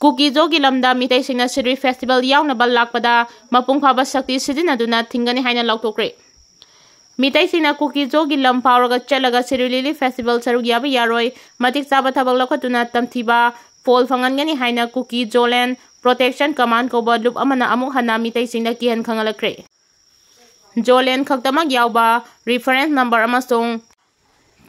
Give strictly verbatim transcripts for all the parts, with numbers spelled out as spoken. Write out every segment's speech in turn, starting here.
ꯀꯨꯀꯤꯖꯣꯒꯤ ꯂꯝꯗ ꯃꯤꯇꯩꯁꯤꯡꯅ ꯁꯤꯔꯨꯏ ꯐꯦꯁꯇꯤꯚꯦꯜ ꯌꯥꯎꯅꯕ ꯂꯥꯛꯄꯗ ꯃꯄꯨꯡ ꯐꯥꯕ ꯁꯛꯇꯤ ꯁꯤꯖꯤꯟꯅꯗꯨꯅ ꯊꯤꯡꯒꯅꯤ ꯍꯥꯏꯅ ꯂꯥꯎꯊꯣꯛꯈ꯭ꯔꯦ꯫ ꯃꯤꯇꯩꯁꯤꯡꯅ ꯀꯨꯀꯤꯖꯣꯒꯤ ꯂꯝ ꯐꯥꯎꯔꯒ ꯆꯠꯂꯒ ꯁꯤꯔꯨꯏ ꯂꯤꯂꯤ ꯐꯦꯁꯇꯤꯚꯦꯜ ꯁꯔꯨꯛ ꯌꯥꯕ ꯌꯥꯔꯣꯏ, ꯃꯇꯤꯛ ꯆꯥꯕ ꯊꯕꯛ ꯂꯧꯈꯠꯇꯨꯅ ꯇꯝꯊꯤꯕ ꯐꯣꯜ ꯐꯪꯍꯟꯒꯅꯤ ꯍꯥꯏꯅ ꯀꯨꯀꯤꯖꯣ ꯂꯦꯟ ꯄ꯭ꯔꯣꯇꯦꯛꯁꯟ ꯀꯃꯥꯟ ꯀꯧꯕ ꯂꯨꯞ ꯑꯃꯅ ꯑꯃꯨꯛ ꯍꯟꯅ ꯃꯤꯇꯩꯁꯤꯡꯗ ꯀꯤꯍꯟ ꯈꯪꯍꯜꯂꯛꯈ꯭ꯔꯦ꯫ ꯖꯣ ꯂꯦꯟ ꯈꯛꯇꯃꯛ ꯌꯥꯎꯕ ꯔꯤꯐꯔꯦꯟꯁ ꯅꯝꯕꯔ ꯑꯃꯁꯨꯡ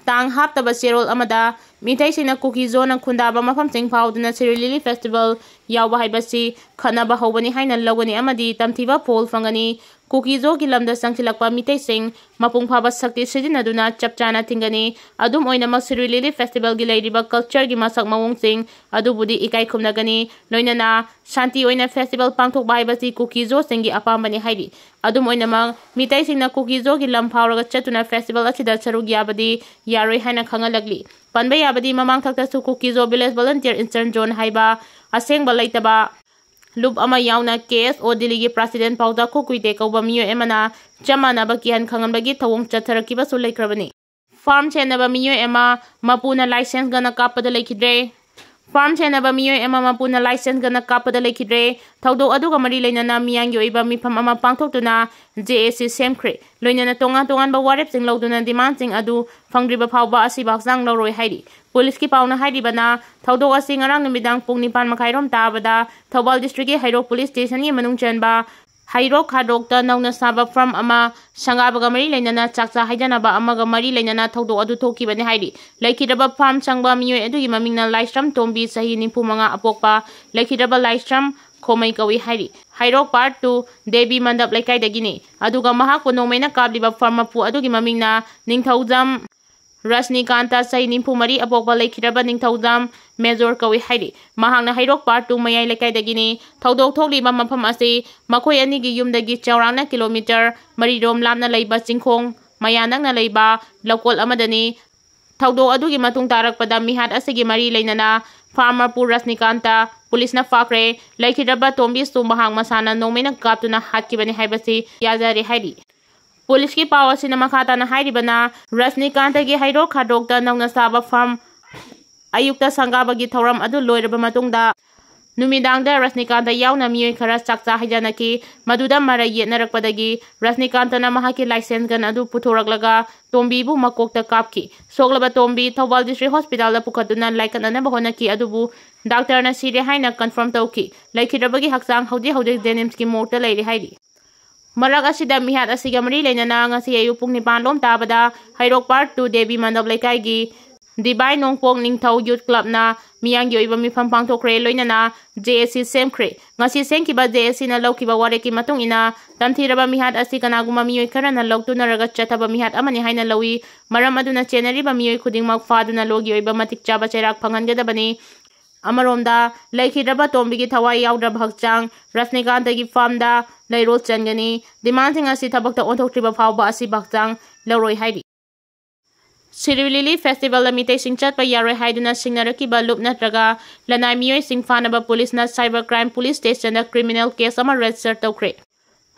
ꯇꯥꯡ ꯍꯥꯞꯇꯕ ꯆꯦꯔꯣꯜ ꯑꯃꯗ ꯃꯤꯇꯩꯁꯤꯡꯅ ꯀꯨꯀꯤꯖꯣꯅ ꯈꯨꯟꯗꯥꯕ ꯃꯐꯝꯁꯤꯡ ꯐꯥꯎꯗꯨꯅ ꯁꯤꯔꯨꯏ ꯂꯤꯂꯤ ꯐꯦꯁꯇꯤꯚꯦꯜ ꯌꯥꯎꯕ ꯍꯥꯏꯕꯁꯤ ꯈꯠꯅꯕ ꯍꯧꯕꯅꯤ ꯍꯥꯏꯅ ꯂꯧꯒꯅꯤ ꯑꯃꯗꯤ ꯇꯝꯊꯤꯕ ꯐꯣꯜ ꯐꯪꯒꯅꯤ꯫ ꯀꯨꯀꯤꯖꯣꯒꯤ ꯂꯝꯗ ꯆꯪꯁꯤꯜꯂꯛꯄ ꯃꯤꯇꯩꯁꯤꯡ ꯃꯄꯨꯡ ꯐꯥꯕ ꯁꯛꯇꯤ ꯁꯤꯖꯤꯟꯅꯗꯨꯅ ꯆꯞ ꯆꯥꯅ ꯊꯤꯡꯒꯅꯤ꯫ ꯑꯗꯨꯝ ꯑꯣꯏꯅꯃꯛ ꯁꯤꯔꯨꯏ ꯂꯤꯂꯤ ꯐꯦꯁꯇꯤꯚꯦꯜꯒꯤ ꯂꯩꯔꯤꯕ ꯀꯜꯆꯔꯒꯤ ꯃꯁꯛ ꯃꯑꯣꯡꯁꯤꯡ ꯑꯗꯨꯕꯨꯗꯤ ꯏꯀꯥꯏ ꯈꯨꯝꯅꯒꯅꯤ꯫ ꯂꯣꯏꯅꯅ ꯁꯥꯟꯇꯤ ꯑꯣꯏꯅ ꯐꯦꯁꯇꯤꯚꯦꯜ ꯄꯥꯡꯊꯣꯛꯄ ꯍꯥꯏꯕꯁꯤ ꯀꯨꯀꯤꯖꯣꯁꯤꯡꯒꯤ ꯑꯄꯥꯝꯕꯅꯤ ꯍꯥꯏꯔꯤ꯫ ꯑꯗꯨꯝ ꯑꯣꯏꯅꯃꯛ ꯃꯤꯇꯩꯁꯤꯡꯅ ꯀꯨꯀꯤꯖꯣꯒꯤ ꯂꯝ ꯐꯥꯎꯔꯒ ꯆꯠꯇꯨꯅ ꯐꯦꯁꯇꯤꯚꯦꯜ ꯑꯁꯤꯗ ꯁꯔꯨꯛ ꯌꯥꯕꯗꯤ ꯌꯥꯔꯣꯏ ꯍꯥꯏꯅ ꯈꯪꯍꯜꯂꯛꯂꯤ꯫ ꯄꯟꯕ ꯌꯥꯕꯗꯤ ꯃꯃꯥꯡ ꯊꯛꯇꯁꯨ ꯀꯨꯀꯤꯖꯣ ꯚꯤꯂꯦꯖ ꯚꯣꯂꯟꯇꯤꯌꯔ ꯏꯟꯁꯔꯟ ꯖꯣꯟ ꯍꯥꯏꯕ ꯑꯁꯦꯡꯕ ꯂꯩꯇꯕ ꯂꯨꯞ ꯑꯃ ꯌꯥꯎꯅ ꯀꯦ ꯑꯦꯁ ꯑꯣ ꯗꯤꯜꯂꯤꯒꯤ ꯄ꯭ꯔꯁꯤꯗꯦꯟ ꯄꯥꯎꯗ ꯈꯨꯀꯨꯏꯇꯦ ꯀꯧꯕ ꯃꯤꯑꯣꯏ ꯑꯃꯅ ꯆꯞ ꯃꯥꯟꯅꯕ ꯀꯤꯍꯟ ꯈꯪꯍꯟꯕꯒꯤ ꯊꯧꯑꯣꯡ ꯆꯠꯊꯔꯛꯈꯤꯕꯁꯨ ꯂꯩꯈ꯭ꯔꯕꯅꯤ꯫ ꯐꯥꯔꯝ ꯁꯦꯟꯅꯕ ꯃꯤꯑꯣꯏ ꯑꯃ ꯃꯄꯨꯅ ꯂꯥꯏꯁꯦꯟꯁ ꯒꯟꯅ ꯀꯥꯞꯄꯗ ꯂꯩꯈꯤꯗ꯭ꯔꯦ꯫ ꯐꯥꯔꯝ ꯁꯦꯟꯅꯕ ꯃꯤꯑꯣꯏ ꯑꯃ ꯃꯄꯨꯅ ꯂꯥꯏꯁꯦꯟꯁ ꯒꯟꯅ ꯀꯥꯞꯄꯗ ꯂꯩꯈꯤꯗ꯭ꯔꯦ꯫ ꯊꯧꯗꯣꯛ ꯑꯗꯨꯒ ꯃꯔꯤ ꯂꯩꯅꯅ ꯃꯤꯌꯥꯝꯒꯤ ꯑꯣꯏꯕ ꯃꯤꯐꯝ ꯑꯃ ꯄꯥꯡꯊꯣꯛꯇꯨꯅ ꯖꯦ ꯑꯦ ꯁꯤ ꯁꯦꯝꯈ꯭ꯔꯦ꯫ ꯂꯣꯏꯅꯅ ꯇꯣꯉꯥꯟ ꯇꯣꯉꯥꯟꯕ ꯋꯥꯔꯦꯞꯁꯤꯡ ꯂꯧꯗꯨꯅ ꯗꯤꯃꯥꯟꯁꯤꯡ ꯑꯗꯨ ꯐꯪꯗ꯭ꯔꯤꯕ ꯐꯥꯎꯕ ꯑꯁꯤꯕ ꯍꯛꯆꯥꯡ ꯂꯧꯔꯣꯏ ꯍꯥꯏꯔꯤ꯫ ꯄꯨꯂꯤꯁꯀꯤ ꯄꯥꯎꯅ ꯍꯥꯏꯔꯤꯕꯅ, ꯊꯧꯗꯣꯛ ꯑꯁꯤ ꯉꯔꯥꯡ ꯅꯨꯃꯤꯗꯥꯡ ꯄꯨꯡ ꯅꯤꯄꯥꯟ ꯃꯈꯥꯏꯔꯣꯝ ꯇꯥꯕꯗ ꯊꯧꯕꯥꯜ ꯗꯤꯁꯇ꯭ꯔꯤꯛꯀꯤ ꯍꯩꯔꯣꯛ ꯄꯨꯂꯤꯁ ꯁ꯭ꯇꯦꯁꯟꯒꯤ ꯃꯅꯨꯡ ꯆꯟꯕ ꯍꯩꯔꯣꯛ ꯈꯥꯗꯣꯛꯇ ꯅꯧꯅ ꯁꯥꯕ ꯐꯥꯔꯝ ꯑꯃ ꯁꯪꯒꯥꯕꯒ ꯃꯔꯤ ꯂꯩꯅꯅ ꯆꯥꯛꯆꯥ ꯍꯩꯖꯅꯕ ꯑꯃꯒ ꯃꯔꯤ ꯂꯩꯅꯅ ꯊꯧꯗꯣꯛ ꯑꯗꯨ ꯊꯣꯛꯈꯤꯕꯅꯤ ꯍꯥꯏꯔꯤ꯫ ꯂꯩꯈꯤꯗ꯭ꯔꯕ ꯐꯥꯔꯝ ꯁꯪꯕ ꯃꯤꯑꯣꯏ ꯑꯗꯨꯒꯤ ꯃꯃꯤꯡꯅ ꯂꯥꯏꯁ꯭ꯔꯝ ꯇꯣꯝꯕꯤ, ꯆꯍꯤ ꯅꯤꯐꯨ ꯃꯉꯥ, ꯑꯄꯣꯛꯄ ꯂꯩꯈꯤꯗ꯭ꯔꯕ ꯂꯥꯏꯁ꯭ꯔꯝ ꯈꯣꯃꯩ ꯀꯧꯏ ꯍꯥꯏꯔꯤ꯫ ꯍꯩꯔꯣꯛ ꯄꯥꯔꯠ ꯇꯨ ꯗꯦꯕꯤ ꯃꯟꯗꯞ ꯂꯩꯀꯥꯏꯗꯒꯤꯅꯤ꯫ ꯑꯗꯨꯒ ꯃꯍꯥꯛꯄꯨ ꯅꯣꯡꯃꯩꯅ ꯀꯥꯞꯂꯤꯕ ꯐꯥꯔꯝ ꯃꯄꯨ ꯑꯗꯨꯒꯤ ꯃꯃꯤꯡꯅ ꯅꯤꯡꯊꯧꯖꯝ ꯔꯁꯅꯤꯀꯥꯟꯇ, ꯆꯍꯤ ꯅꯤꯐꯨ ꯃꯔꯤ, ꯑꯄꯣꯛꯄ ꯂꯩꯈꯤꯗ꯭ꯔꯕ ꯅꯤꯡꯊꯧꯖꯝ ꯃꯦꯖꯣꯔ ꯀꯧꯏ ꯍꯥꯏꯔꯤ꯫ ꯃꯍꯥꯛꯅ ꯍꯩꯔꯣꯛ ꯄꯥꯔꯠ ꯇꯨ ꯃꯌꯥꯏ ꯂꯩꯀꯥꯏꯗꯒꯤꯅꯤ꯫ ꯊꯧꯗꯣꯛ ꯊꯣꯛꯂꯤꯕ ꯃꯐꯝ ꯑꯁꯤ ꯃꯈꯣꯏ ꯑꯅꯤꯒꯤ ꯌꯨꯝꯗꯒꯤ ꯆꯥꯎꯔꯥꯛꯅ ꯀꯤꯂꯣꯃꯤꯇꯔ ꯃꯔꯤꯔꯣꯝ ꯂꯥꯞꯅ ꯂꯩꯕ ꯆꯤꯡꯈꯣꯡ ꯃꯌꯥ ꯅꯛꯅ ꯂꯩꯕ ꯂꯧꯀꯣꯜ ꯑꯃꯗꯅꯤ꯫ ꯊꯧꯗꯣꯛ ꯑꯗꯨꯒꯤ ꯃꯇꯨꯡ ꯇꯥꯔꯛꯄꯗ ꯃꯤꯍꯥꯠ ꯑꯁꯤꯒꯤ ꯃꯔꯤ ꯂꯩꯅꯅ ꯐꯥꯔꯝ ꯃꯄꯨ ꯔꯁꯅꯤꯀꯥꯟꯇ ꯄꯨꯂꯤꯁꯅ ꯐꯥꯈ꯭ꯔꯦ꯫ ꯂꯩꯈꯤꯗ꯭ꯔꯕ ꯇꯣꯝꯕꯤꯁꯨ ꯃꯍꯥꯛ ꯃꯁꯥꯅ ꯅꯣꯡꯃꯩꯅ ꯀꯥꯞꯇꯨꯅ ꯍꯥꯠꯈꯤꯕꯅꯤ ꯍꯥꯏꯕꯁꯤ ꯌꯥꯖꯔꯦ ꯍꯥꯏꯔꯤ꯫ ꯄꯨꯂꯤꯁꯀꯤ ꯄꯥꯎ ꯑꯁꯤꯅ ꯃꯈꯥ ꯇꯥꯅ ꯍꯥꯏꯔꯤꯕꯅ, ꯔꯁꯅꯤꯀꯥꯟꯇꯒꯤ ꯍꯩꯔꯣꯛ ꯈꯥꯗꯣꯛꯇ ꯅꯧꯅ ꯁꯥꯕ ꯐꯥꯔꯝ ꯑꯌꯨꯛꯇ ꯁꯪꯒꯥꯕꯒꯤ ꯊꯧꯔꯝ ꯑꯗꯨ ꯂꯣꯏꯔꯕ ꯃꯇꯨꯡꯗ ꯅꯨꯃꯤꯗꯥꯡꯗ ꯔꯖꯅꯤꯀꯥꯟꯇ ꯌꯥꯎꯅ ꯃꯤꯑꯣꯏ ꯈꯔ ꯆꯥꯛꯆꯥ ꯍꯩꯖꯅꯈꯤ꯫ ꯃꯗꯨꯗ ꯃꯔꯩ ꯌꯦꯠꯅꯔꯛꯄꯗꯒꯤ ꯔꯖꯅꯤꯀꯥꯟꯇꯅ ꯃꯍꯥꯛꯀꯤ license gun ꯑꯗꯨ ꯄꯨꯊꯣꯔꯛꯂꯒ ꯇꯣꯝꯕꯤꯕꯨ ꯃꯀꯣꯛꯇ ꯀꯥꯞꯈꯤ꯫ ꯁꯣꯛꯂꯕ ꯇꯣꯝꯕꯤ ꯊꯧꯕꯥꯜ district hospitalꯗ ꯄꯨꯈꯠꯇꯨꯅ ꯂꯥꯏꯀꯠꯅꯅꯕ ꯍꯣꯠꯅꯈꯤ, ꯑꯗꯨꯕꯨ doctorꯅ ꯁꯤꯔꯦ ꯍꯥꯏꯅ confirm ꯇꯧꯈꯤ꯫ ꯂꯩꯈꯤꯗ꯭ꯔꯕꯒꯤ ꯍꯛꯆꯥꯡ ꯍꯧꯖꯤꯛ ꯍꯧꯖꯤꯛ JNIMSꯀꯤ morgueꯇ ꯂꯩꯔꯤ ꯍꯥꯏꯔꯤ꯫ ꯃꯔꯛ ꯑꯁꯤꯗ ꯃꯤꯍꯥꯠ ꯑꯁꯤꯒ ꯃꯔꯤ ꯂꯩꯅꯅ ꯉꯁꯤ ꯑꯌꯨꯛ ꯄꯨꯡ ꯅꯤꯄꯥꯟ ꯂꯣꯝ ꯇꯥꯕꯗ ꯍꯩꯔꯣꯛ Part two ꯗꯦꯕꯤ ꯃꯟꯗꯞ ꯂꯩꯀꯥꯏꯒꯤ ꯗꯤꯕꯥꯏ ꯅꯣꯡꯄꯣꯛ ꯅꯤꯡꯊꯧ Youth Clubꯅ ꯃꯤꯌꯥꯝꯒꯤ ꯑꯣꯏꯕ ꯃꯤꯐꯝ ꯄꯥꯡꯊꯣꯛꯈ꯭ꯔꯦ꯫ ꯂꯣꯏꯅꯅ JAC ꯁꯦꯝꯈ꯭ꯔꯦ꯫ ꯉꯁꯤ ꯁꯦꯝꯈꯤꯕ JACꯅ ꯂꯧꯈꯤꯕ ꯋꯥꯔꯦꯞꯀꯤ ꯃꯇꯨꯡ ꯏꯟꯅ, ꯇꯝꯊꯤꯔꯕ ꯃꯤꯍꯥꯠ ꯑꯁꯤ ꯀꯅꯥꯒꯨꯝꯕ ꯃꯤꯑꯣꯏ ꯈꯔꯅ ꯂꯧꯇꯨꯅꯔꯒ ꯆꯠꯊꯕ ꯃꯤꯍꯥꯠ ꯑꯃꯅꯤ ꯍꯥꯏꯅ ꯂꯧꯏ꯫ ꯃꯔꯝ ꯑꯗꯨꯅ ꯆꯦꯟꯅꯔꯤꯕ ꯃꯤꯑꯣꯏ ꯈꯨꯗꯤꯡꯃꯛ ꯐꯥꯗꯨꯅ ꯂꯣꯒꯤ ꯑꯣꯏꯕ ꯃꯇꯤꯛ ꯆꯥꯕ ꯆꯩꯔꯥꯛ ꯐꯪꯍꯟꯒꯗꯕꯅꯤ꯫ ꯑꯃꯔꯣꯝꯗ, ꯂꯩꯈꯤꯗ꯭ꯔꯕ ꯇꯣꯝꯕꯤꯒꯤ ꯊꯋꯥꯏ ꯌꯥꯎꯗ꯭ꯔꯕ ꯍꯛꯆꯥꯡ ꯔꯖꯅꯤꯀꯥꯟꯇꯒꯤ farmꯗ ꯂꯩꯔꯣꯜ ꯆꯟꯒꯅꯤ꯫ Demandꯁꯤꯡ ꯑꯁꯤ ꯊꯕꯛꯇ ꯑꯣꯟꯊꯣꯛꯇ꯭ꯔꯤꯕ ꯐꯥꯎꯕ ꯑꯁꯤꯕ ꯍꯛꯆꯥꯡ ꯂꯧꯔꯣꯏ ꯍꯥꯏꯔꯤ꯫ ꯁꯤꯔꯨꯏ ꯂꯤꯂꯤ festivalꯗ ꯃꯤꯇꯩꯁꯤꯡ ꯆꯠꯄ ꯌꯥꯔꯣꯏ ꯍꯥꯏꯗꯨꯅ ꯁꯤꯡꯅꯔꯛꯈꯤꯕ ꯂꯨꯞ ꯅꯠꯇ꯭ꯔꯒ ꯂꯅꯥꯏ ꯃꯤꯑꯣꯏꯁꯤꯡ ꯐꯥꯅꯕ ꯄꯨꯂꯤꯁꯅ Cyber Crime Police Stationꯗ criminal case ꯑꯃ register ꯇꯧꯈ꯭ꯔꯦ꯫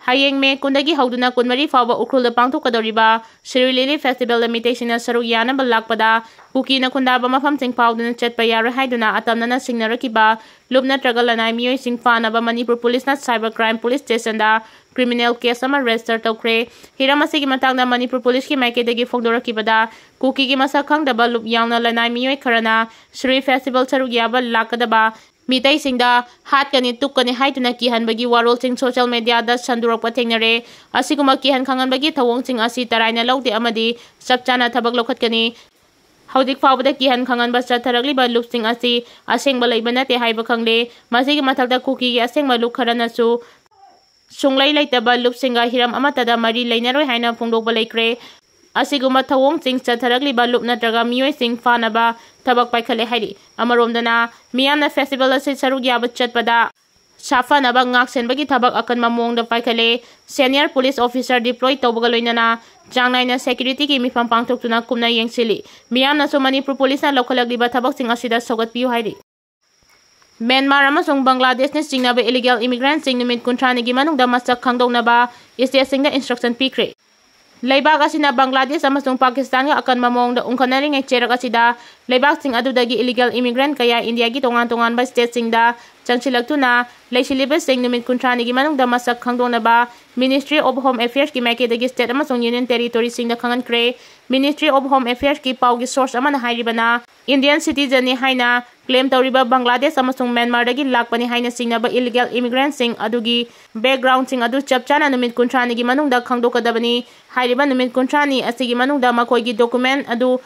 ꯍꯌꯦꯡ May ꯀꯨꯟꯗꯒꯤ ꯍꯧꯗꯨꯅ ꯀꯨꯟꯃꯔꯤ ꯐꯥꯎꯕ ꯎꯈ꯭ꯔꯨꯜꯗ ꯄꯥꯡꯊꯣꯛꯀꯗꯧꯔꯤꯕ ꯁꯤꯔꯨꯏ ꯂꯤꯂꯤ festivalꯗ ꯃꯤꯇꯩꯁꯤꯡꯅ ꯁꯔꯨꯛ ꯌꯥꯅꯕ ꯂꯥꯛꯄꯗ ꯀꯨꯀꯤꯅ ꯈꯨꯟꯗꯥꯕ ꯃꯐꯝꯁꯤꯡ ꯐꯥꯎꯗꯨꯅ ꯆꯠꯄ ꯌꯥꯔꯣꯏ ꯍꯥꯏꯗꯨꯅ ꯑꯇꯝꯅꯅ ꯁꯤꯡꯅꯔꯛꯈꯤꯕ ꯂꯨꯞ ꯅꯠꯇ꯭ꯔꯒ ꯂꯅꯥꯏ ꯃꯤꯑꯣꯏꯁꯤꯡ ꯐꯥꯅꯕ ꯃꯅꯤꯄꯨꯔ ꯄꯨꯂꯤꯁꯅ Cyber Crime Police Stationꯗ criminal case ꯑꯃ register ꯇꯧꯈ꯭ꯔꯦ꯫ ꯍꯤꯔꯝ ꯑꯁꯤꯒꯤ ꯃꯇꯥꯡꯗ ꯃꯅꯤꯄꯨꯔ ꯄꯨꯂꯤꯁꯀꯤ ꯃꯥꯏꯀꯩꯗꯒꯤ ꯐꯣꯡꯗꯣꯔꯛꯈꯤꯕꯗ, ꯀꯨꯀꯤꯒꯤ ꯃꯁꯛ ꯈꯪꯗꯕ ꯂꯨꯞ ꯌꯥꯎꯅ ꯂꯅꯥꯏ ꯃꯤꯑꯣꯏ ꯈꯔꯅ ꯁꯤꯔꯨꯏ festival ꯁꯔꯨꯛ ꯌꯥꯕ ꯂꯥꯛꯀꯗꯕ ꯃꯤꯇꯩꯁꯤꯡꯗ ꯍꯥꯠꯀꯅꯤ, ꯇꯨꯞꯀꯅꯤ ꯍꯥꯏꯗꯨꯅ ꯀꯤꯍꯟꯕꯒꯤ ꯋꯥꯔꯣꯜꯁꯤꯡ social mediaꯗ ꯁꯟꯗꯣꯔꯛꯄ ꯊꯦꯡꯅꯔꯦ꯫ ꯑꯁꯤꯒꯨꯝꯕ ꯀꯤꯍꯟ ꯈꯪꯍꯟꯕꯒꯤ ꯊꯧꯑꯣꯡꯁꯤꯡ ꯑꯁꯤ ꯇꯔꯥꯏꯅ ꯂꯧꯗꯦ ꯑꯃꯗꯤ ꯆꯞ ꯆꯥꯅ ꯊꯕꯛ ꯂꯧꯈꯠꯀꯅꯤ꯫ ꯍꯧꯖꯤꯛ ꯐꯥꯎꯕꯗ ꯀꯤꯍꯟ ꯈꯪꯍꯟꯕ ꯆꯠꯊꯔꯛꯂꯤꯕ ꯂꯨꯞꯁꯤꯡ ꯑꯁꯤ ꯑꯁꯦꯡꯕ ꯂꯩꯕ ꯅꯠꯇꯦ ꯍꯥꯏꯕ ꯈꯪꯂꯦ꯫ ꯃꯁꯤꯒꯤ ꯃꯊꯛꯇ ꯀꯨꯀꯤꯒꯤ ꯑꯁꯦꯡꯕ ꯂꯨꯞ ꯈꯔꯅꯁꯨ ꯁꯨꯡꯂꯩ ꯂꯩꯇꯕ ꯂꯨꯞꯁꯤꯡꯒ ꯍꯤꯔꯝ ꯑꯃꯠꯇꯗ ꯃꯔꯤ ꯂꯩꯅꯔꯣꯏ ꯍꯥꯏꯅ ꯐꯣꯡꯗꯣꯛꯄ ꯂꯩꯈ꯭ꯔꯦ꯫ ꯑꯁꯤꯒꯨꯝꯕ ꯊꯧꯑꯣꯡꯁꯤꯡ ꯆꯠꯊꯔꯛꯂꯤꯕ ꯂꯨꯞ ꯅꯠꯇ꯭ꯔꯒ ꯃꯤꯑꯣꯏꯁꯤꯡ ꯐꯥꯅꯕ ꯊꯕꯛ ꯄꯥꯏꯈꯠꯂꯦ ꯍꯥꯏꯔꯤ꯫ ꯑꯃꯔꯣꯝꯗꯅ, ꯃꯤꯌꯥꯝꯅ festival ꯑꯁꯤ ꯁꯔꯨꯛ ꯌꯥꯕ ꯆꯠꯄꯗ ꯁꯥꯐꯅꯕ ꯉꯥꯛꯁꯦꯟꯕꯒꯤ ꯊꯕꯛ ꯑꯀꯟꯕ ꯃꯑꯣꯡꯗ ꯄꯥꯏꯈꯠꯂꯦ꯫ Senior police officer deploy ꯇꯧꯕꯒ ꯂꯣꯏꯅꯅ ꯆꯥꯡ ꯅꯥꯏꯅ securityꯒꯤ ꯃꯤꯐꯝ ꯄꯥꯡꯊꯣꯛꯇꯨꯅ ꯀꯨꯞꯅ ꯌꯦꯡꯁꯤꯜꯂꯤ꯫ ꯃꯤꯌꯥꯝꯅꯁꯨ ꯃꯅꯤꯄꯨꯔ ꯄꯨꯂꯤꯁꯅ ꯂꯧꯈꯠꯂꯛꯂꯤꯕ ꯊꯕꯛꯁꯤꯡ ꯑꯁꯤꯗ ꯁꯧꯒꯠꯄꯤꯌꯨ ꯍꯥꯏꯔꯤ꯫ ꯃ꯭ꯌꯥꯟꯃꯥꯔ ꯑꯃꯁꯨꯡ ꯕꯪꯒ꯭ꯂꯥꯗꯦꯁꯅ ꯆꯤꯡꯅꯕ illegal immigrantꯁꯤꯡ ꯅꯨꯃꯤꯠ ꯀꯨꯟꯊ꯭ꯔꯥꯅꯤꯒꯤ ꯃꯅꯨꯡꯗ ꯃꯁꯛ ꯈꯪꯗꯣꯛꯅꯕ stateꯁꯤꯡꯗ instruction ꯄꯤꯈ꯭ꯔꯦ꯫ ꯂꯩꯕꯥꯛ ꯑꯁꯤꯅ ꯕꯪꯒ꯭ꯂꯥꯗꯦꯁ ꯑꯃꯁꯨꯡ ꯄꯥꯀꯤꯁꯇꯥꯟꯒ ꯑꯀꯟꯕ ꯃꯑꯣꯡꯗ ꯎꯪꯈꯠꯅꯔꯤꯉꯩ ꯆꯩꯔꯛ ꯑꯁꯤꯗ ꯂꯩꯕꯥꯛꯁꯤꯡ ꯑꯗꯨꯗꯒꯤ illegal immigrant ꯀꯌꯥ ꯏꯟꯗꯤꯌꯥꯒꯤ ꯇꯣꯉꯥꯟ ꯇꯣꯉꯥꯟꯕ stateꯁꯤꯡꯗ ꯆꯪꯁꯤꯜꯂꯛꯇꯨꯅ ꯂꯩꯁꯤꯜꯂꯤꯕꯁꯤꯡ ꯅꯨꯃꯤꯠ ꯀꯨꯟꯊ꯭ꯔꯥꯅꯤꯒꯤ ꯃꯅꯨꯡꯗ ꯃꯁꯛ ꯈꯪꯗꯣꯛꯅꯕ Ministry of Home Affairsꯀꯤ ꯃꯥꯏꯀꯩꯗꯒꯤ state ꯑꯃꯁꯨꯡ union territoryꯁꯤꯡꯗ ꯈꯪꯍꯟꯈ꯭ꯔꯦ꯫ Ministry of Home Affairsꯀꯤ ꯄꯥꯎꯒꯤ source ꯑꯃꯅ ꯍꯥꯏꯔꯤꯕꯅ, Indian citizenꯅꯤ ꯍꯥꯏꯅ claim ꯇꯧꯔꯤꯕ ꯕꯪꯒ꯭ꯂꯥꯗꯦꯁ ꯑꯃꯁꯨꯡ ꯃ꯭ꯌꯥꯟꯃꯥꯔꯗꯒꯤ ꯂꯥꯛꯄꯅꯤ ꯍꯥꯏꯅ ꯆꯤꯡꯅꯕ illegal immigrantꯁꯤꯡ ꯑꯗꯨꯒꯤ backgroundꯁꯤꯡ ꯑꯗꯨ ꯆꯞ ꯆꯥꯅ ꯅꯨꯃꯤꯠ ꯀꯨꯟꯊ꯭ꯔꯥꯅꯤꯒꯤ ꯃꯅꯨꯡꯗ ꯈꯪꯗꯣꯛꯀꯗꯕꯅꯤ꯫ ꯍꯥꯏꯔꯤꯕ ꯅꯨꯃꯤꯠ ꯀꯨꯟꯊ꯭ꯔꯥꯅꯤ ꯑꯁꯤꯒꯤ ꯃꯅꯨꯡꯗ ꯃꯈꯣꯏꯒꯤ document ꯑꯗꯨ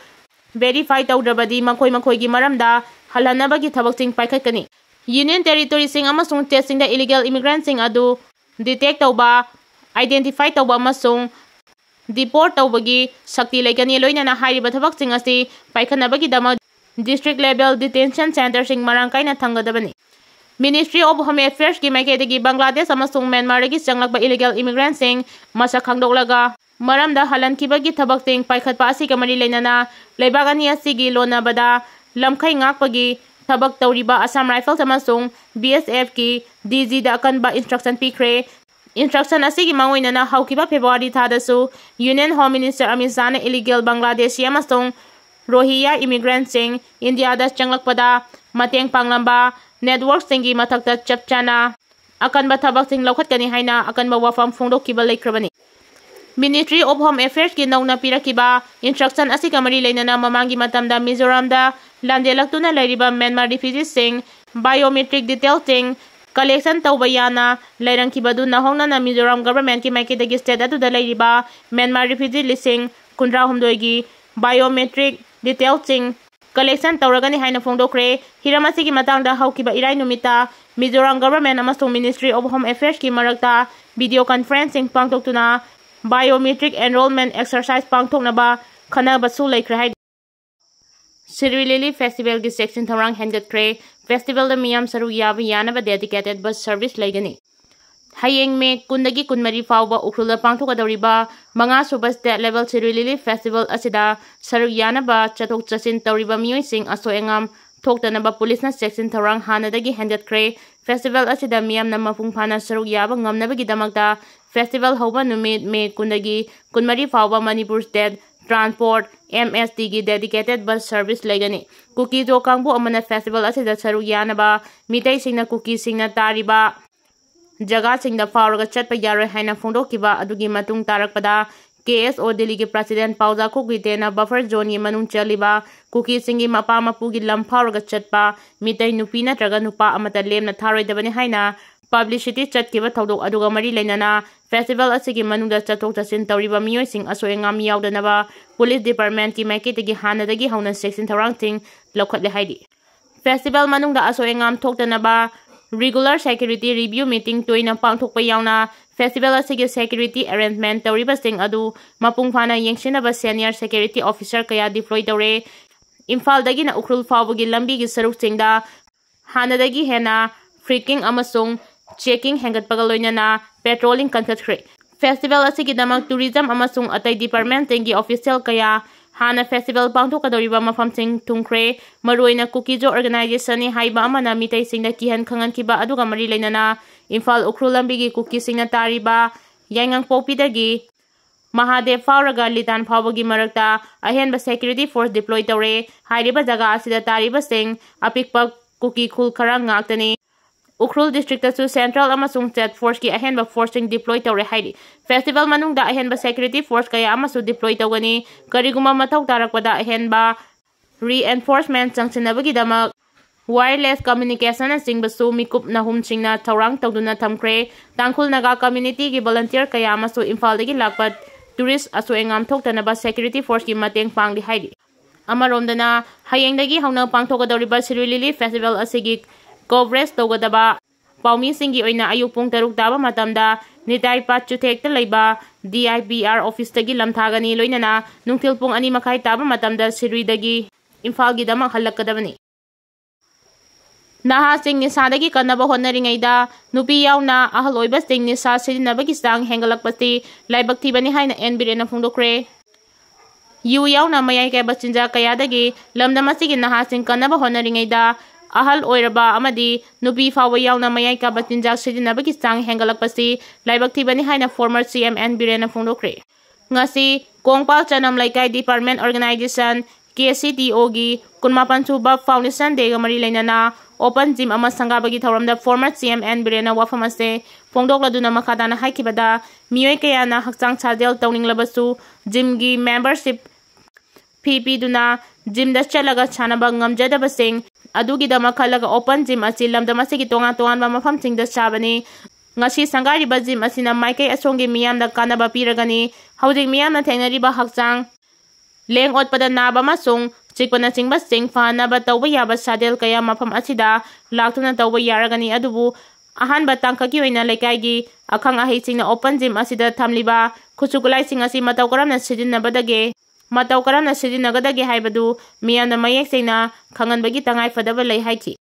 verify ꯇꯧꯗ꯭ꯔꯕꯗꯤ ꯃꯈꯣꯏ ꯃꯈꯣꯏꯒꯤ ꯃꯔꯝꯗ ꯍꯜꯍꯟꯅꯕꯒꯤ ꯊꯕꯛꯁꯤꯡ ꯄꯥꯏꯈꯠꯀꯅꯤ꯫ Union territoryꯁꯤꯡ ꯑꯃꯁꯨꯡ stateꯁꯤꯡꯗ illegal immigrantꯁꯤꯡ ꯑꯗꯨ detect ꯇꯧꯕ, identify ꯇꯧꯕ ꯑꯃꯁꯨꯡ deport ꯇꯧꯕꯒꯤ ꯁꯛꯇꯤ ꯂꯩꯒꯅꯤ꯫ ꯂꯣꯏꯅꯅ ꯍꯥꯏꯔꯤꯕ ꯊꯕꯛꯁꯤꯡ ꯑꯁꯤ ꯄꯥꯏꯈꯠꯅꯕꯒꯤꯗꯃꯛ district level detention centreꯁꯤꯡ ꯃꯔꯥꯡ ꯀꯥꯏꯅ ꯊꯝꯒꯗꯕꯅꯤ꯫ Ministry of Home Affairsꯀꯤ ꯃꯥꯏꯀꯩꯗꯒꯤ ꯕꯪꯒ꯭ꯂꯥꯗꯦꯁ ꯑꯃꯁꯨꯡ ꯃ꯭ꯌꯥꯟꯃꯥꯔꯗꯒꯤ ꯆꯪꯂꯛꯄ illegal immigrantꯁꯤꯡ ꯃꯁꯛ ꯈꯪꯗꯣꯛꯂꯒ ꯃꯔꯝꯗ ꯍꯜꯍꯟꯈꯤꯕꯒꯤ ꯊꯕꯛꯁꯤꯡ ꯄꯥꯏꯈꯠꯄ ꯑꯁꯤꯒ ꯃꯔꯤ ꯂꯩꯅꯅ ꯂꯩꯕꯥꯛ ꯑꯅꯤ ꯑꯁꯤꯒꯤ ꯂꯣꯟꯅꯕꯗ ꯂꯝꯈꯩ ꯉꯥꯛꯄꯒꯤ ꯊꯕꯛ ꯇꯧꯔꯤꯕ Assam Rifles ꯑꯃꯁꯨꯡ BSFꯀꯤ DGꯗ ꯑꯀꯟꯕ instruction ꯄꯤꯈ꯭ꯔꯦ꯫ Instruction ꯑꯁꯤꯒꯤ ꯃꯥꯡꯑꯣꯏꯅꯅ ꯍꯧꯈꯤꯕ February ꯊꯥꯗꯁꯨ Union Home Minister Amit ꯁꯥꯍꯅ illegal ꯕꯪꯒ꯭ꯂꯥꯗꯦꯁꯤ ꯑꯃꯁꯨꯡ ꯔꯣꯍꯤꯌꯥ immigrantꯁꯤꯡ ꯏꯟꯗꯤꯌꯥꯗ ꯆꯪꯂꯛꯄꯗ ꯃꯇꯦꯡ ꯄꯥꯡꯂꯝꯕ networkꯁꯤꯡꯒꯤ ꯃꯊꯛꯇ ꯆꯞ ꯆꯥꯅ ꯑꯀꯟꯕ ꯊꯕꯛꯁꯤꯡ ꯂꯧꯈꯠꯀꯅꯤ ꯍꯥꯏꯅ ꯑꯀꯟꯕ ꯋꯥꯐꯝ ꯐꯣꯡꯗꯣꯛꯈꯤꯕ ꯂꯩꯈ꯭ꯔꯕꯅꯤ꯫ Ministry of Home Affairsꯀꯤ ꯅꯧꯅ ꯄꯤꯔꯛꯈꯤꯕ instruction ꯑꯁꯤꯒ ꯃꯔꯤ ꯂꯩꯅꯅ ꯃꯃꯥꯡꯒꯤ ꯃꯇꯝꯗ ꯃꯤꯖꯣꯔꯥꯝꯗ ꯂꯥꯟꯖꯦꯜꯂꯛꯇꯨꯅ ꯂꯩꯔꯤꯕ ꯃ꯭ꯌꯥꯟꯃꯥꯔ refugeeꯁꯤꯡ biometric detailꯁꯤꯡ collection ꯇꯧꯕ ꯌꯥꯅ ꯂꯩꯔꯝꯈꯤꯕꯗꯨ ꯅꯧꯍꯧꯅꯅ ꯃꯤꯖꯣꯔꯥꯝ governmentꯀꯤ ꯃꯥꯏꯀꯩꯗꯒꯤ state ꯑꯗꯨꯗ ꯂꯩꯔꯤꯕ ꯃ꯭ꯌꯥꯟꯃꯥꯔ refugee ꯂꯤꯁꯤꯡ ꯀꯨꯟꯊ꯭ꯔꯥ ꯍꯨꯝꯗꯣꯏꯒꯤ biometric detailꯁꯤꯡ collection ꯇꯧꯔꯒꯅꯤ ꯍꯥꯏꯅ ꯐꯣꯡꯗꯣꯛꯈ꯭ꯔꯦ꯫ ꯍꯤꯔꯝ ꯑꯁꯤꯒꯤ ꯃꯇꯥꯡꯗ ꯍꯧꯈꯤꯕ ꯏꯔꯥꯏ ꯅꯨꯃꯤꯠꯇ ꯃꯤꯖꯣꯔꯥꯝ government ꯑꯃꯁꯨꯡ Ministry of Home Affairsꯀꯤ ꯃꯔꯛꯇ video conferencing ꯄꯥꯡꯊꯣꯛꯇꯨꯅ biometric enrollment exercise ꯄꯥꯡꯊꯣꯛꯅꯕ ꯈꯟꯅꯕꯁꯨ ꯂꯩꯈ꯭ꯔꯦ ꯍꯥꯏ꯫ ꯁꯤꯔꯨꯏ ꯂꯤꯂꯤ festivalꯒꯤ ꯆꯦꯛꯁꯤꯟ ꯊꯧꯔꯥꯡ ꯍꯦꯟꯒꯠꯈ꯭ꯔꯦ꯫ Festivalꯗ ꯃꯤꯌꯥꯝ ꯁꯔꯨꯛ ꯌꯥꯕ ꯌꯥꯅꯕ dedicated bus service ꯂꯩꯒꯅꯤ꯫ ꯍꯌꯦꯡ May ꯀꯨꯟꯗꯒꯤ ꯀꯨꯟꯃꯔꯤ ꯐꯥꯎꯕ ꯎꯈ꯭ꯔꯨꯜꯗ ꯄꯥꯡꯊꯣꯛꯀꯗꯧꯔꯤꯕ ꯃꯉꯥꯁꯨꯕ state level ꯁꯤꯔꯨꯏ ꯂꯤꯂꯤ festival ꯑꯁꯤꯗ ꯁꯔꯨꯛ ꯌꯥꯅꯕ ꯆꯠꯊꯣꯛ ꯆꯠꯁꯤꯟ ꯇꯧꯔꯤꯕ ꯃꯤꯑꯣꯏꯁꯤꯡ ꯑꯁꯣꯏ ꯑꯉꯥꯝ ꯊꯣꯛꯇꯅꯕ ꯄꯨꯂꯤꯁꯅ ꯆꯦꯛꯁꯤꯟ ꯊꯧꯔꯥꯡ ꯍꯥꯟꯅꯗꯒꯤ ꯍꯦꯟꯒꯠꯈ꯭ꯔꯦ꯫ ꯐꯦꯁꯇꯤꯚꯦꯜ ꯑꯁꯤꯗ ꯃꯤꯌꯥꯝꯅ ꯃꯄꯨꯡ ꯐꯥꯅ ꯁꯔꯨꯛ ꯌꯥꯕ ꯉꯝꯅꯕꯒꯤꯗꯃꯛꯇ ꯐꯦꯁꯇꯤꯚꯦꯜ ꯍꯧꯕ ꯅꯨꯃꯤꯠ ꯃꯦ ꯀꯨꯟꯗꯒꯤ ꯀꯨꯟꯃꯔꯤ ꯐꯥꯎꯕ ꯃꯅꯤꯄꯨꯔ ꯁ꯭ꯇꯦꯠ ꯇ꯭ꯔꯥꯟꯁꯄꯣꯔꯠ, MSTꯒꯤ dedicated bus service ꯂꯩꯒꯅꯤ꯫ ꯀꯨꯀꯤꯖꯣ ꯀꯥꯡꯕꯨ ꯑꯃꯅ ꯐꯦꯁꯇꯤꯚꯦꯜ ꯑꯁꯤꯗ ꯁꯔꯨꯛ ꯌꯥꯅꯕ ꯃꯤꯇꯩꯁꯤꯡꯅ ꯀꯨꯀꯤꯁꯤꯡꯅ ꯇꯥꯔꯤꯕ ꯖꯒꯥꯁꯤꯡꯗ ꯐꯥꯎꯔꯒ ꯆꯠꯄ ꯌꯥꯔꯣꯏ ꯍꯥꯏꯅ ꯐꯣꯡꯗꯣꯛꯈꯤꯕ ꯑꯗꯨꯒꯤ ꯃꯇꯨꯡ ꯇꯥꯔꯛꯄꯗ, KSO ꯗꯤꯜꯂꯤꯒꯤ president ꯄꯥꯎꯖꯥꯈꯣꯛ ꯒꯤꯇꯦꯅ buffer zoneꯒꯤ ꯃꯅꯨꯡ ꯆꯜꯂꯤꯕ ꯀꯨꯀꯤꯁꯤꯡꯒꯤ ꯃꯄꯥ ꯃꯄꯨꯒꯤ ꯂꯝ ꯐꯥꯎꯔꯒ ꯆꯠꯄ ꯃꯤꯇꯩ ꯅꯨꯄꯤ ꯅꯠꯇ꯭ꯔꯒ ꯅꯨꯄꯥ ꯑꯃꯠꯇ ꯂꯦꯝꯅ ꯊꯥꯔꯣꯏꯗꯕꯅꯤ ꯍꯥꯏꯅ publicity ꯆꯠꯈꯤꯕ ꯊꯧꯗꯣꯛ ꯑꯗꯨꯒ ꯃꯔꯤ ꯂꯩꯅꯅ ꯐꯦꯁꯇꯤꯚꯦꯜ ꯑꯁꯤꯒꯤ ꯃꯅꯨꯡꯗ ꯆꯠꯊꯣꯛ ꯆꯠꯁꯤꯟ ꯇꯧꯔꯤꯕ ꯃꯤꯑꯣꯏꯁꯤꯡ ꯑꯁꯣꯏ ꯑꯉꯥꯝ ꯌꯥꯎꯗꯅꯕ ꯄꯨꯂꯤꯁ ꯗꯤꯄꯥꯔꯠꯃꯦꯟꯠꯀꯤ ꯃꯥꯏꯀꯩꯗꯒꯤ ꯍꯥꯟꯅꯗꯒꯤ ꯍꯧꯅ ꯆꯦꯛꯁꯤꯟ ꯊꯧꯔꯥꯡꯁꯤꯡ ꯂꯧꯈꯠꯂꯦ ꯍꯥꯏꯔꯤ꯫ ꯐꯦꯁꯇꯤꯚꯦꯜ ꯃꯅꯨꯡꯗ ꯑꯁꯣꯏ ꯑꯉꯥꯝ ꯊꯣꯛꯇꯅꯕ regular security review meeting ꯇꯣꯏꯅ ꯄꯥꯡꯊꯣꯛꯄ ꯌꯥꯎꯅ ꯐꯦꯁꯇꯤꯚꯦꯜ ꯑꯁꯤꯒꯤ security arrangement ꯇꯧꯔꯤꯕꯁꯤꯡ ꯑꯗꯨ ꯃꯄꯨꯡ ꯐꯥꯅ ꯌꯦꯡꯁꯤꯟꯅꯕ senior security officer ꯀꯌꯥ deploy ꯇꯧꯔꯦ꯫ ꯏꯝꯐꯥꯜꯗꯒꯤꯅ ꯎꯈ꯭ꯔꯨꯜ ꯐꯥꯎꯕꯒꯤ ꯂꯝꯕꯤꯒꯤ ꯁꯔꯨꯛꯁꯤꯡꯗ ꯍꯥꯟꯅꯗꯒꯤ ꯍꯦꯟꯅ freaking ꯑꯃꯁꯨꯡ checking ꯍꯦꯟꯒꯠꯄꯒ ꯂꯣꯏꯅꯅ patrolling ꯀꯟꯈꯠꯈ꯭ꯔꯦ꯫ ꯐꯦꯁꯇꯤꯚꯦꯜ ꯑꯁꯤꯒꯤꯗꯃꯛ tourism ꯑꯃꯁꯨꯡ ꯑꯇꯩ departmentꯁꯤꯡꯒꯤ official ꯀꯌꯥ ꯍꯥꯟꯅ ꯐꯦꯁꯇꯤꯚꯦꯜ ꯄꯥꯡꯊꯣꯛꯀꯗꯧꯔꯤꯕ ꯃꯐꯝꯁꯤꯡ ꯊꯨꯡꯈ꯭ꯔꯦ꯫ ꯃꯔꯨꯑꯣꯏꯅ ꯀꯨꯀꯤꯖꯣ organizationꯅꯤ ꯍꯥꯏꯕ ꯑꯃꯅ ꯃꯤꯇꯩꯁꯤꯡꯗ ꯀꯤꯍꯟ ꯈꯪꯍꯟꯈꯤꯕ ꯑꯗꯨꯒ ꯃꯔꯤ ꯂꯩꯅꯅ ꯏꯝꯐꯥꯜ ꯎꯈ꯭ꯔꯨꯜ ꯂꯝꯕꯤꯒꯤ ꯀꯨꯀꯤꯁꯤꯡꯅ ꯇꯥꯔꯤꯕ ꯌꯥꯏꯉꯪꯄꯣꯛꯄꯤꯗꯒꯤ ꯃꯍꯥꯗꯦꯕ ꯐꯥꯎꯔꯒ ꯂꯤꯇꯥꯟ ꯐꯥꯎꯕꯒꯤ ꯃꯔꯛꯇ ꯑꯍꯦꯟꯕ security force deploy ꯇꯧꯔꯦ꯫ ꯍꯥꯏꯔꯤꯕ ꯖꯒꯥ ꯑꯁꯤꯗ ꯇꯥꯔꯤꯕꯁꯤꯡ ꯑꯄꯤꯛꯄ ꯀꯨꯀꯤ ꯈꯨꯜ ꯈꯔ ꯉꯥꯛꯇꯅꯤ꯫ ꯎꯈ꯭ꯔꯨꯜ districtꯇꯁꯨ central ꯑꯃꯁꯨꯡ state forceꯀꯤ ꯑꯍꯦꯟꯕ forceꯁꯤꯡ deploy ꯇꯧꯔꯦ ꯍꯥꯏꯔꯤ꯫ ꯐꯦꯁꯇꯤꯚꯦꯜ ꯃꯅꯨꯡꯗ ꯑꯍꯦꯟꯕ security force ꯀꯌꯥ ꯑꯃꯁꯨ deploy ꯇꯧꯒꯅꯤ꯫ ꯀꯔꯤꯒꯨꯝꯕ ꯃꯊꯧ ꯇꯥꯔꯛꯄꯗ ꯑꯍꯦꯟꯕ reinforcement ꯆꯪꯁꯤꯟꯅꯕꯒꯤꯗꯃꯛ wireless communicationꯅꯆꯤꯡꯕꯁꯨ ꯃꯤꯀꯨꯞ ꯅꯍꯨꯝꯁꯤꯡꯅ ꯊꯧꯔꯥꯡ ꯇꯧꯗꯨꯅ ꯊꯝꯈ꯭ꯔꯦ꯫ ꯇꯥꯡꯈꯨꯜ ꯅꯥꯒꯥ communityꯒꯤ volunteer ꯀꯌꯥ ꯑꯃꯁꯨ ꯏꯝꯐꯥꯜꯗꯒꯤ ꯂꯥꯛꯄ tourist ꯑꯁꯣꯏ ꯑꯉꯥꯝ ꯊꯣꯛꯇꯅꯕ security forceꯀꯤ ꯃꯇꯦꯡ ꯄꯥꯡꯂꯤ ꯍꯥꯏꯔꯤ꯫ ꯑꯃꯔꯣꯝꯗꯅ, ꯍꯌꯦꯡꯗꯒꯤ ꯍꯧꯅ ꯄꯥꯡꯊꯣꯛꯀꯗꯧꯔꯤꯕ ꯁꯤꯔꯨꯏ ꯂꯤꯂꯤ festival ꯑꯁꯤꯒꯤ coverage ꯇꯧꯒꯗꯕ ꯄꯥꯎꯃꯤꯁꯤꯡꯒꯤ ꯑꯣꯏꯅ ꯑꯌꯨꯛ ꯄꯨꯡ ꯇꯔꯨꯛ ꯇꯥꯕ ꯃꯇꯝꯗ ꯅꯤꯇꯥꯏ ꯄꯥꯠ ꯆꯨꯊꯦꯛꯇ ꯂꯩꯕ DIPR officeꯇꯒꯤ ꯂꯝꯊꯥꯒꯅꯤ, ꯂꯣꯏꯅꯅ ꯅꯨꯡꯊꯤꯜ ꯄꯨꯡ ꯑꯅꯤ ꯃꯈꯥꯏ ꯇꯥꯕ ꯃꯇꯝꯗ ꯁꯤꯔꯨꯏꯗꯒꯤ ꯏꯝꯐꯥꯜꯒꯤꯗꯃꯛ ꯍꯜꯂꯛꯀꯗꯕꯅꯤ꯫ ꯅꯍꯥꯁꯤꯡ ꯅꯤꯁꯥꯗꯒꯤ ꯀꯟꯅꯕ ꯍꯣꯠꯅꯔꯤꯉꯩꯗ ꯅꯨꯄꯤ ꯌꯥꯎꯅ ꯑꯍꯜ ꯑꯣꯏꯕꯁꯤꯡ ꯅꯤꯁꯥ ꯁꯤꯖꯤꯟꯅꯕꯒꯤ ꯆꯥꯡ ꯍꯦꯟꯒꯠꯂꯛꯄꯁꯤ ꯂꯥꯏꯕꯛ ꯊꯤꯕꯅꯤ ꯍꯥꯏꯅ ꯑꯦꯟ ꯕꯤꯔꯦꯟꯅ ꯐꯣꯡꯗꯣꯛꯈ꯭ꯔꯦ꯫ ꯌꯨ ꯌꯥꯎꯅ ꯃꯌꯥꯏ ꯀꯥꯏꯕ ꯆꯤꯟꯖꯥꯛ ꯀꯌꯥꯗꯒꯤ ꯂꯝꯗꯝ ꯑꯁꯤꯒꯤ ꯅꯍꯥꯁꯤꯡ ꯀꯟꯅꯕ ꯍꯣꯠꯅꯔꯤꯉꯩꯗ, ꯑꯍꯜ ꯑꯣꯏꯔꯕ ꯑꯃꯗꯤ ꯅꯨꯄꯤ ꯐꯥꯎꯕ ꯌꯥꯎꯅ ꯃꯌꯥꯏ ꯀꯥꯏꯕ ꯆꯤꯟꯖꯥꯛ ꯁꯤꯖꯤꯟꯅꯕꯒꯤ ꯆꯥꯡ ꯍꯦꯟꯒꯠꯂꯛꯄꯁꯤ ꯂꯥꯏꯕꯛ ꯊꯤꯕꯅꯤ ꯍꯥꯏꯅ former C M N ꯕꯤꯔꯦꯟꯅ ꯐꯣꯡꯗꯣꯛꯈ꯭ꯔꯦ꯫ ꯉꯁꯤ ꯀꯣꯡꯄꯥꯜ ꯆꯅꯝ ꯂꯩꯀꯥꯏ department organization K C T O ꯒꯤ ꯀꯨꯟꯃꯥꯄꯟ ꯁꯨꯕ foundation day ꯒ ꯃꯔꯤ ꯂꯩꯅꯅ open gym ꯑꯃ ꯁꯪꯒꯥꯕꯒꯤ ꯊꯧꯔꯝꯗ former C M N ꯕꯤꯔꯦꯟꯅ ꯋꯥꯐꯝ ꯑꯁꯤ ꯐꯣꯡꯗꯣꯛꯂꯗꯨꯅ ꯃꯈꯥ ꯇꯥꯅ ꯍꯥꯏꯈꯤꯕꯗ, ꯃꯤꯑꯣꯏ ꯀꯌꯥꯅ ꯍꯛꯆꯥꯡ ꯁꯥꯖꯦꯜ ꯇꯧꯅꯤꯡꯂꯕꯁꯨ gym ꯒꯤ membership fee ꯄꯤꯗꯨꯅ gym ꯗ ꯆꯠꯂꯒ ꯁꯥꯟꯅꯕ ꯉꯝꯖꯗꯕꯁꯤꯡ ꯑꯗꯨꯒꯤꯗꯃꯛ ꯈꯜꯂꯒ open gym ꯑꯁꯤ ꯂꯝꯗꯝ ꯑꯁꯤꯒꯤ ꯇꯣꯉꯥꯟ ꯇꯣꯉꯥꯟꯕ ꯃꯐꯝꯁꯤꯡꯗ ꯁꯥꯕꯅꯤ꯫ ꯉꯁꯤ ꯁꯪꯒꯥꯔꯤꯕ gym ꯑꯁꯤꯅ ꯃꯥꯏꯀꯩ ꯑꯁꯣꯝꯒꯤ ꯃꯤꯌꯥꯝꯗ ꯀꯥꯟꯅꯕ ꯄꯤꯔꯒꯅꯤ꯫ ꯍꯧꯖꯤꯛ ꯃꯤꯌꯥꯝꯅ ꯊꯦꯡꯅꯔꯤꯕ ꯍꯛꯆꯥꯡ ꯂꯦꯡ ꯑꯣꯠꯄꯗ ꯅꯥꯕ ꯑꯃꯁꯨꯡ ꯆꯤꯛꯄꯅꯆꯤꯡꯕꯁꯤꯡ ꯐꯍꯟꯅꯕ ꯇꯧꯕ ꯌꯥꯕ ꯁꯥꯖꯦꯜ ꯀꯌꯥ ꯃꯐꯝ ꯑꯁꯤꯗ ꯂꯥꯛꯇꯨꯅ ꯇꯧꯕ ꯌꯥꯔꯒꯅꯤ꯫ ꯑꯗꯨꯕꯨ ꯑꯍꯥꯟꯕ ꯇꯥꯡꯀꯛꯀꯤ ꯑꯣꯏꯅ ꯂꯩꯀꯥꯏꯒꯤ ꯑꯈꯪ ꯑꯍꯩꯁꯤꯡꯅ open gym ꯑꯁꯤꯗ ꯊꯝꯂꯤꯕ ꯈꯨꯠꯁꯨ ꯈꯨꯠꯂꯥꯏꯁꯤꯡ ꯑꯁꯤ ꯃꯇꯧ ꯀꯔꯝꯅ ꯁꯤꯖꯤꯟꯅꯕꯗꯒꯦ, ꯃꯇꯧ ꯀꯔꯝꯅ ꯁꯤꯖꯤꯟꯅꯒꯗꯒꯦ ꯍꯥꯏꯕꯗꯨ ꯃꯤꯌꯥꯝꯗ ꯃꯌꯦꯛ ꯁꯦꯡꯅ ꯈꯪꯍꯟꯕꯒꯤ ꯇꯉꯥꯏ ꯐꯗꯕ ꯂꯩ ꯍꯥꯏꯈꯤ꯫